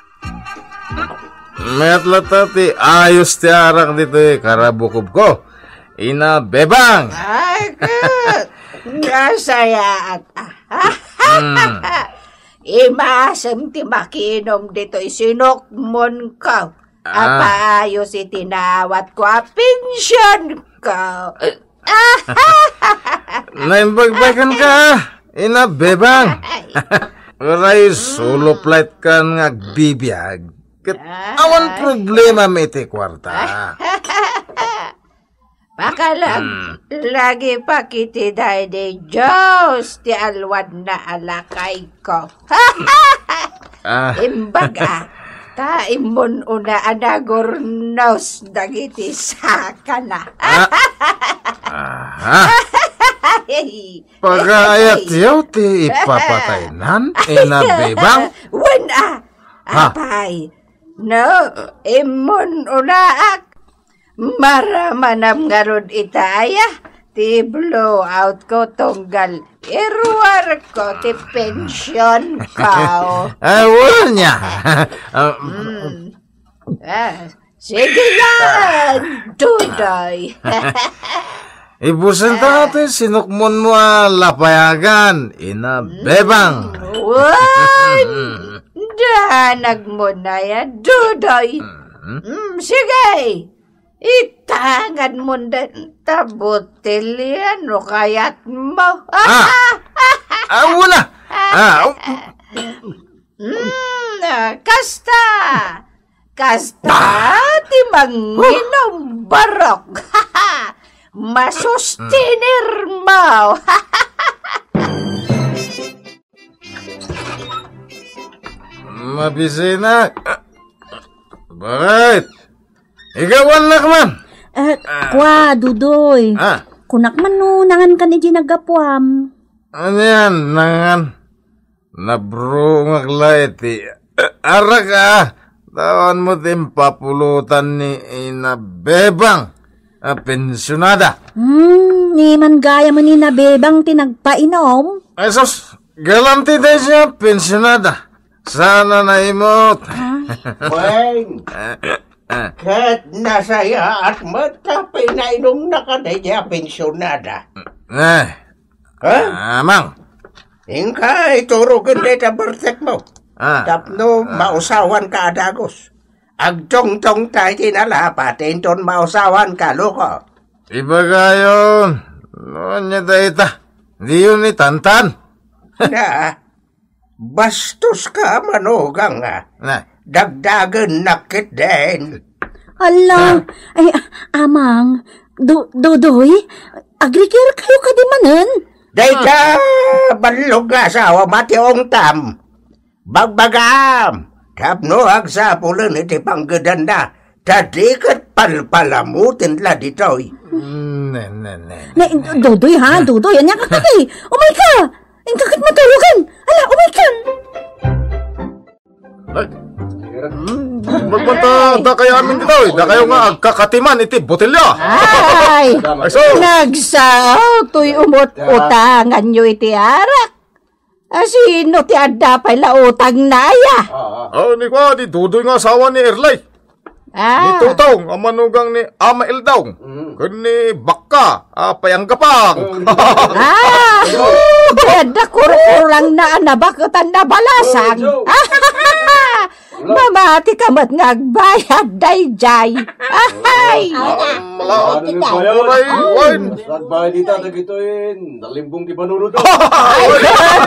Mayat latta ti ayos ti arak ditoy karabukobko. Ina Bebang! Ay, ket! Nasayaat, ah. Hmm. Imasem ti makinom ditoy sinukmonko. Ah. Apaayos iti nawatko a pensionko. Naimbagbagan ka, Ina Bebang. Uray solo flight kan nga agbibiag. Ket awan problema mi iti kuarta. Pakalag, hmm, lagi pa kiti daydi Dios ti alwadna a lakayko. Ah. Imbaga, ta immun una a nagurnos dagiti sakana. Ah. Aha. Pagaayatyo ti ipapataynan, Ina Bebang? Wen a, ha? Apay, no, immun unaak, maramanam ngarud itaya ti blowout ko tunggal iruarko ti pension ko. Ah, wen a. Ah, mm. Ah, sige yan, Dudoy. Ibusen ta, ah, ti sinukmonmo a lapayagan, Ina Bebang. Wen, danagmo na yan, Dudoy. Mm. Mm, sige, itangan mo den ta botelya no kayat mo. Ah! Ah, wala! Ah, oh. Mm, ah, kasta! Kasta ti manginom, barok. Masustiner mo. Mabisinak. Bakit? Igawannak man. Eh, kua, Dudoy. Ah. Kunak man no nangan kan iti naggapuam. Ano yan, nangan? Nabrungak la iti arak, ah. Tawan mo ti impapulutan ni Ina Bebang a pensionada. Hmm, ni man gayam ni Ina Bebang ti nagpainom. Ay, sus, galanti daydiay a pensionada. Sana naimot. Ah. Wen, ket nasayaat met ta pinainumnaka daydiay a pensionada. Eh. Ha? Amang. Inka, iturogen dayta bertekmo. Ah. Tapno mausawanka a dagus. Agtungtongta iti nalapa ti inton mausawanka, loko. Ibagayon, no ania dayta? Diyon itantan. Na, bastoska a manugang, ah. Na. Dagdagennak ketdin. Ala, ah, ay, ah, amang, du-, Dudoy, agrikir kayo kadi manen? Dayta, ah, ballog nga asawa, mati ungtam. Bagbagam, tapno agsapulen iti panggedanna, ta di ket palpalamoten la ditoy. Mm, ne, ne, ne, ne, ne. Dudoy, ha? Dudoy, ania ka kadi? Umay ka! Inka ket matulogan! Ala, umay kan! Ay. Mm, magbanta, dakayo amin ditoy. Dakayo nga agkakatiman iti botelya. Ay! Ay, so. Nagsao toy umut-utanganyo iti arak. Asino ti adda pay la utangna aya? Ah, ah. Oh, ni kua, di Dudoy nga asawa ni Erlay. Ah. Ni Tutong a manugang ni Ama Eldong. Mm. Ken ni Bakka a payanggapang. Mm. Ah! Di adda kurkurangna a nabaketan a balasang. Mamati ka met nga agbayad daydiay. Ahay! Ay, malaon ti bayad. Ay, wen. Agbayad ita dagitoy nalimbong ti banurod. Ay,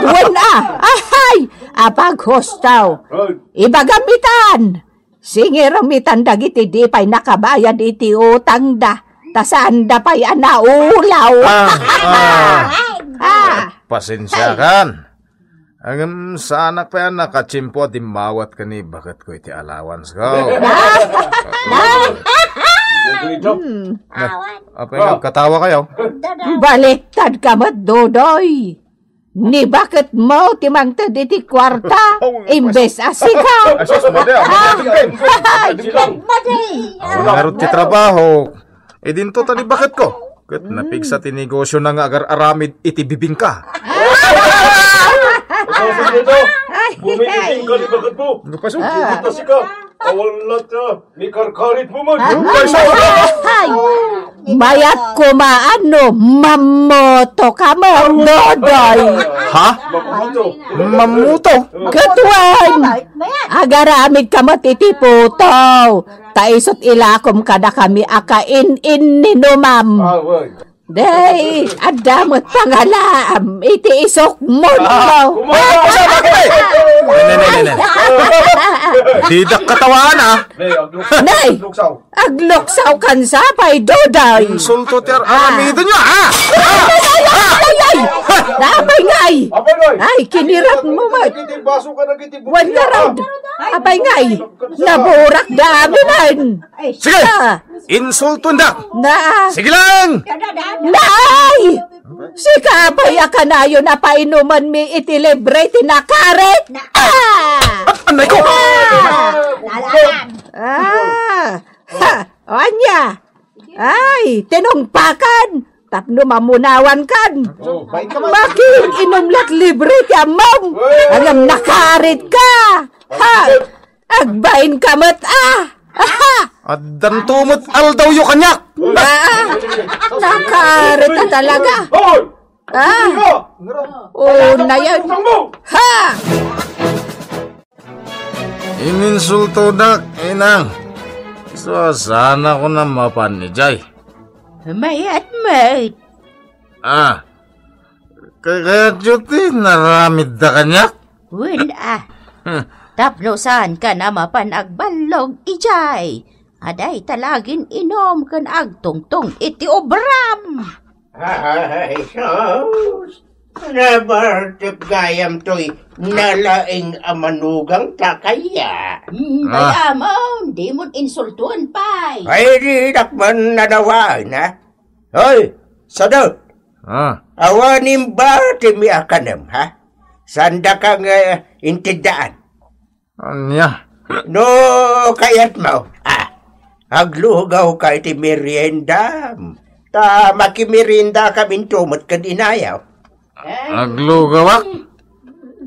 wen a. Ahay! Apaghustaw. Ay. Ibagam itan. Singiram itan dagiti di pay nakabayad iti utangda. Ta saanda pay a naulaw. Ah, ah. Ah. Pasensiakan. Ngem saanak pay a nakatiempo a dimmawat ken ni baketko iti allowance ko. Hmm. Apay nga agkatawa kayo? Baliktad ka met, Dudoy. Ni baketmo ti mangted iti kuarta, oh, imbes a sika. Ay, sus, madi, ah, madi, ah, madi. Awan ngarud ti trabaho. Idinto ta ni baketko. Ket napigsa ti negosyona nga agar-aramid iti bibingka. Ay, ay, ay. Bumibibingka ni baketmo. Ano pa, so? Ah. Imbes a sika. Awan latta, mikarkarit mo man. Ay! Mayat kumaan no mammoto ka man, Dodoy. Ha? Mammoto. Mammoto? Ket wen, agaramid ka met iti puto. Ta isut' ilakom kadakami a kain-inninumam. Ah, wen. Day, adda met pangalaam iti isukmon mo. Ah, kumaka! Ay, ay, ay, ay. Ne, ne, ne, ne, ne. Didak katawaan, ah. Ne, agluk-, Nay! Agluksaw. Agluksaw kan sapay, Dodoy. Insulto ti ar-, aramiden niya, ah! Ay, ay, ay, ay, ay, ay! Apay ngay! Apay ngay! Ay, kinirat mo, May. Nagiti baso ka, nagiti butya. Wan nga raw. Apay ngay! Naburak da amin, ay. Sige! Ah. Insultondak. Na. Sige lang! Nay! Sika pay a kanayon a painumanmi iti libre ti nakarit? Ah! Anay ko! Ah! Ah! Ha! O ania? Ay, tinungpakan! Tapno mamunawan kan! Makiinum la't libre ti ammom! Ngem nakarit ka! Ha! Agbain ka met, ah! Aha! Addanto met aldawyo kaniak! Ah! Nakarit ka talaga! Hoy! Ah! Ika! Oh, na yan. Utang mo! Ha! Ininsultodak, inang. Saan a ko na mapan idiay. Mayat met. Ah, kay kayatyo ti naramidda kaniak? Wen a. Hmm. Tapno saan ka na mapan agballog idiay. Adda ta lagin inum ken agtungtong iti obram. Ay, sus! Nabartek gayam toy nalaing a manugang ta kaya. Hmm, Ah. Kaya mo, di mo insultuan pay. Ay, didak man nanawaen, ha? Hoy, Sadot! Ah. Awanen ba ti miakanem, ha? Sanda ka nga intiddaan? Ania? No kayat mo, ah, aglugaw ka iti meriendam. Ta makimerienda kaminto met ken inayaw. Aglugawak?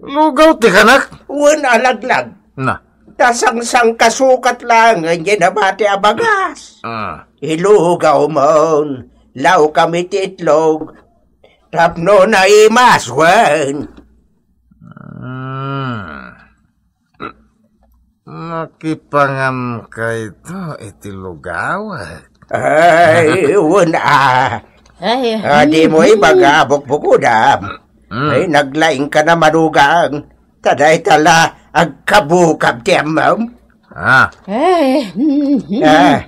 Lugaw ti kanak? Wen a laglag. Na. Ta sangsangkasukat laeng nga nabati a bagas. Ah. Ilugaw mon, law kami ti itlog. Tapno naimas, wen. Hmm. Makipangan kayto iti lugawek. Ay, wen a. Ay, Ah, di mo mm. ibaga, bukbukudam. Mm. Ay, naglaing ka na manugang. Ta dayta la agkabukab ti ammom. Ah. Ay, mm, mm. Ah,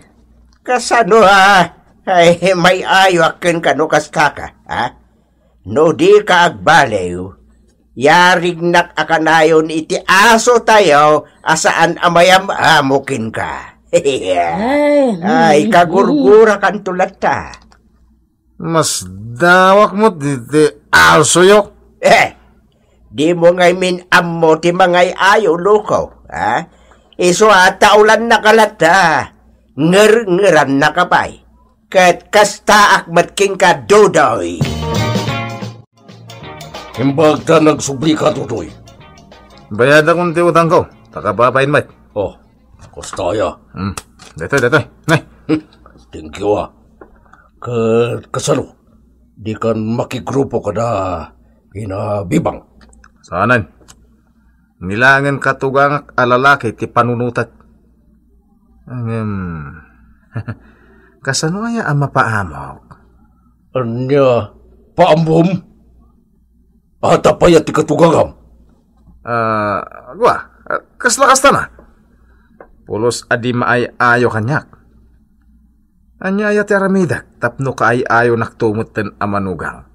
kasano, ah? Ay, may ayo akken kano kasta ka, ha? No di ka agbaliw, yarignak a kanayon iti aso tayo a saan a mayam-amo kenka. Ay, Ay, mm, kagurgura mm. kanto latta. Mas dawak mo ti, ti asoyo. Eh, di mo ngay min ammo ti mangay-ayo, loko, ha? Isu a taulan na ka latta, nger-ngeran na ka pay. Ket kastaak met kenka, Dodoy. Imbag ta nagsubli ka, Dodoy. Bayadak ti utangko, ta kababain met. Oh, kasta aya. Hmm. Daytoy, daytoy. Nay. Thank you, ah. Ket kasano? Di kan makigrupo kada ina Bibang? Saanen. Nilangen katugangak a lalaki ti panunotek. Ngem, kasano aya a mapaamok? Ania, paammom? Ata pay a ti katugangam? Ah, gua, ah, kasla kasta na. Pulos a di maay-ayo kaniak. Ania aya ti aramidek tapno kaay-ayonakto metten a manugang?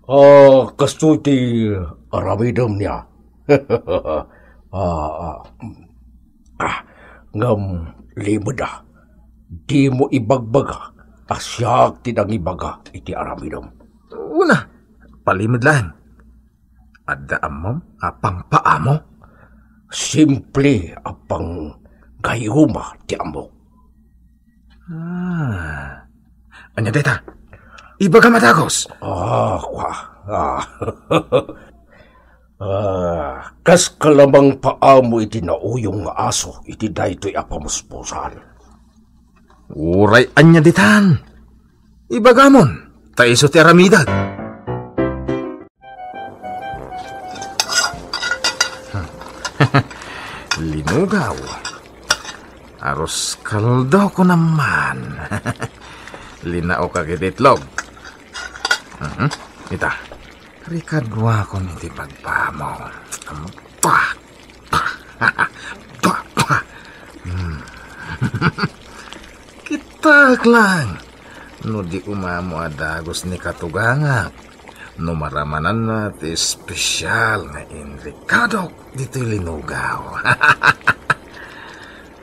Ah, kastoy ti aramidem, nia. Ah, ah, ah, ngem limed a, dimo ibagbaga a siak ti nangibaga iti aramidem. Una, palimed laeng. Adda ammom a pangpaamo? Simple a panggayuma ti ammok. Ah. Ania dayta? Ibagam a dagus. Ah, kua. Ah. Ah, kas kalamang paamo iti nauyong nga aso iti daytoy a pamuspusan. Uray ania ditan? Ibagamon, ta isu ti aramidek. Linugaw. Arus kaldo ko naman. Linaok iti itlog. Mhm. Ita, rikaduakon iti pagpamo. Bah! Bah! Bah! Hmm. Kitak lang. No di umamo a dagus ni katugangak, no maramananna ti espesyal nga inrikadok ditoy linugaw.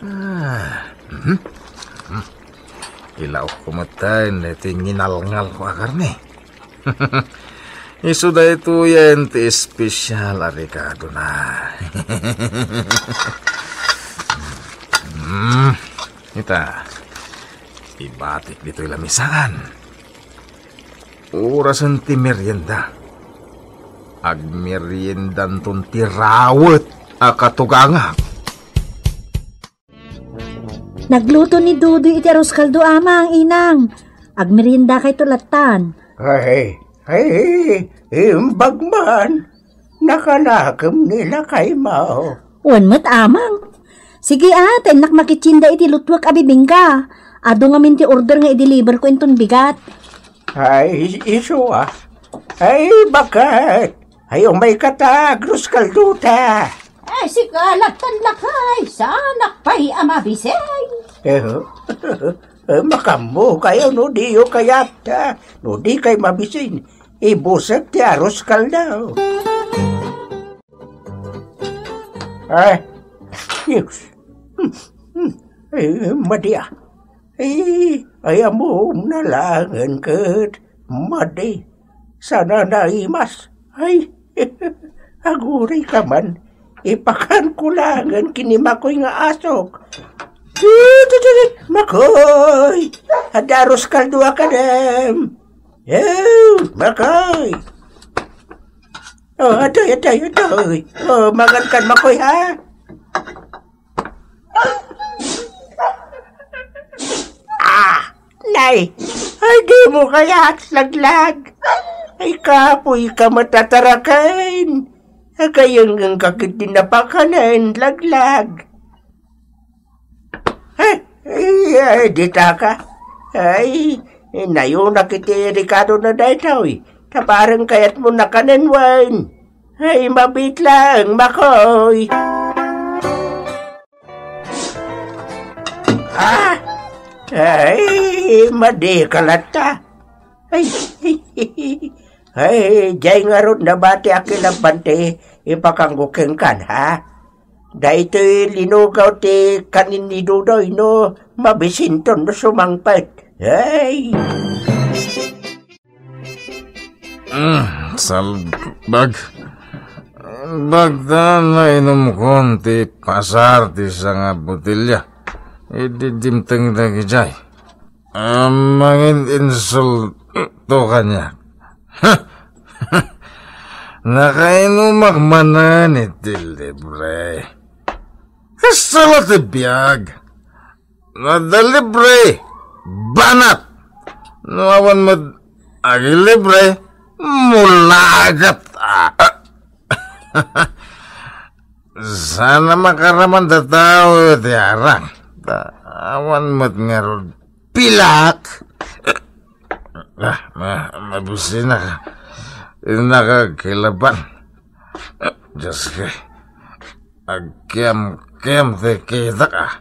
Ah, mhm. Hmm. Ilaok ko metten ti nginalngal ko a karne. Isu daytoyen ti espesyal a rekadona. Hmm, ita, ibatik ditoy lamisaan. Orasen ti merienda. Agmeriendanton ti rawet a katugangak. Nagluto ni Dudoy iti arus kaldo, Amang, Inang. Agmeriendakayto lattan. Ay, ay, imbag man. Nakanakem ni lakaymo. Wen met, Amang. Sige a, ta innak makitienda iti lutuek a bibingka. Adu ngamin ti order nga i-deliver ko inton bigat. Ay, isu a. Ay, baket. Ay, umayka ta, agrus kaldota. Ay, sika lattan, lakay, saanak pay a mabisin. Eh, eh, makaammo kayo no diyo kayat, ah, no di kay mabisin, ibusek ti arus kaldo. Ay, Diyos. Hmm, hmm. Ay, madi a. Ay, ay, ammom na laengen ket madi. Sana naimas. Ay, agurayka man. Ipakanko laengen ken ni Makoy nga asok. Tut, tut, tut, Makoy! Adda arus kaldo a kadem. Ew, Makoy! Oh, aday, aday, aday. Oh, mangan kan, Makoy, ha? Ah, nay, ay, dimo kayat laglag? Ay, kapoyka met a taraken. Agayengngengka ketdi napakanen, laglag. Ay, ay, ay, ditaka. Ay, nayonak iti rekadona daytoy. Ta bareng kayatmo nakanen wen. Ay, mabiit laeng, Makoy. Ah! Ay, madi ka latta. Ay, ay, diay ngarud nabati a kilabante ipakanggo kenkan, ha? Daytoy linugaw ti kanin ni Dudoy no mabisinton no sumangpet. Ay! Mm, salbag. Bagdaan nga inumkon ti pasar ti sanga botelya. Idi dimteng dagijay. Ah, mangin-insulto kaniak. Nakainumak manen iti libre. Kasla ti biag. No adda libre, banat. No awan met agilibre, mulagat. Ah. Saan a makaraman ti tao iti arang. Ta awan met ngarud pilak. Ah, ma-, mabisinak. Innaka kilaban. Diyos ko. Agkiamkiam ti kitak, ah.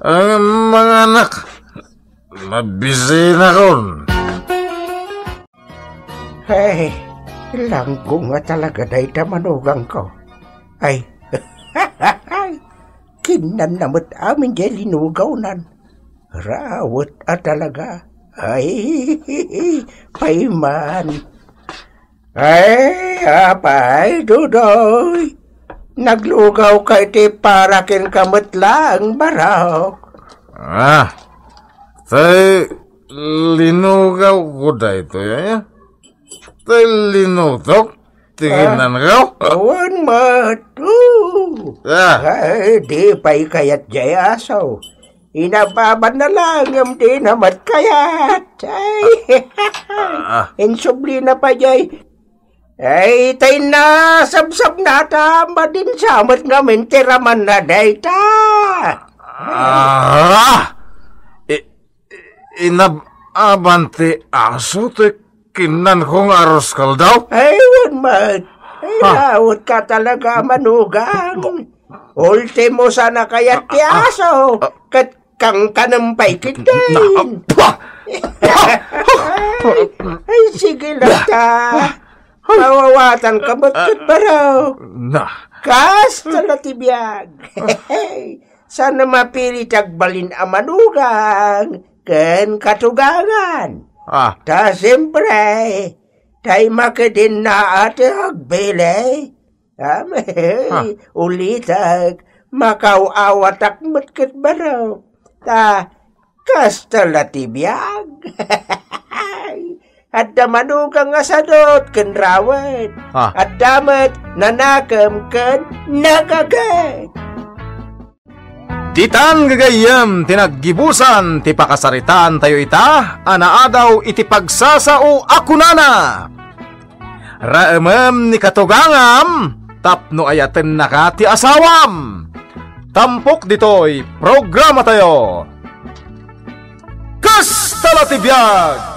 Ang mga anak, mabisinakon. Hey, langkong nga talaga dayta manugangko. Ay, kinnanna met amin diay linugawnan. Rawet a talaga. Ay, payman. Ay, apay, Dudoy. Naglugawka iti para kenka met laeng, barok. Ah, tay linugaw ko daytoy, aya? Tay linutok? Ti kinnanko? Wen met. Oo. Ah. Ay, di pay kayat jay aso. Inababan na lang ngem di na met kayat. Ay. Ah. Insubli na pay jay. Ay, tay na, sabsab na ta, madinsa met ngamin ti raman na dayta. Ah! I-, inab-aban ti aso ti kinnanko nga arroz caldo? Ay, wen met. Ay, Ha? Laot ka talaga, manugang. Ultimo sana kayat ti Ah, ah, aso. ah. Ket kangkanem pay ketdin. Na-, pa! Ay, ay, sige lang ta. Ay. Mawawatan ka met ket barok. Na. Kasta la ti biag. Sana mapili ti agbalin a manugang ken katugangan. Ah. Ta siyempre, tay makedinna a ti agbilin. Am, Ha? Ulitek, makaw-awatak met ket barok. Ta, kasta la ti biag. Adda manugang nga sadut ken rawen. Ha? Adda met nanakem ken nagaget. Ditan gagayyem ti naggibusan ti pakasaritaantayo ita a naadaw iti pagsasao a kunana, "Raemem ni katugangam tapno ayatennaka ti asawam." Tampok ditoy programatayo. Kasta la ti biag!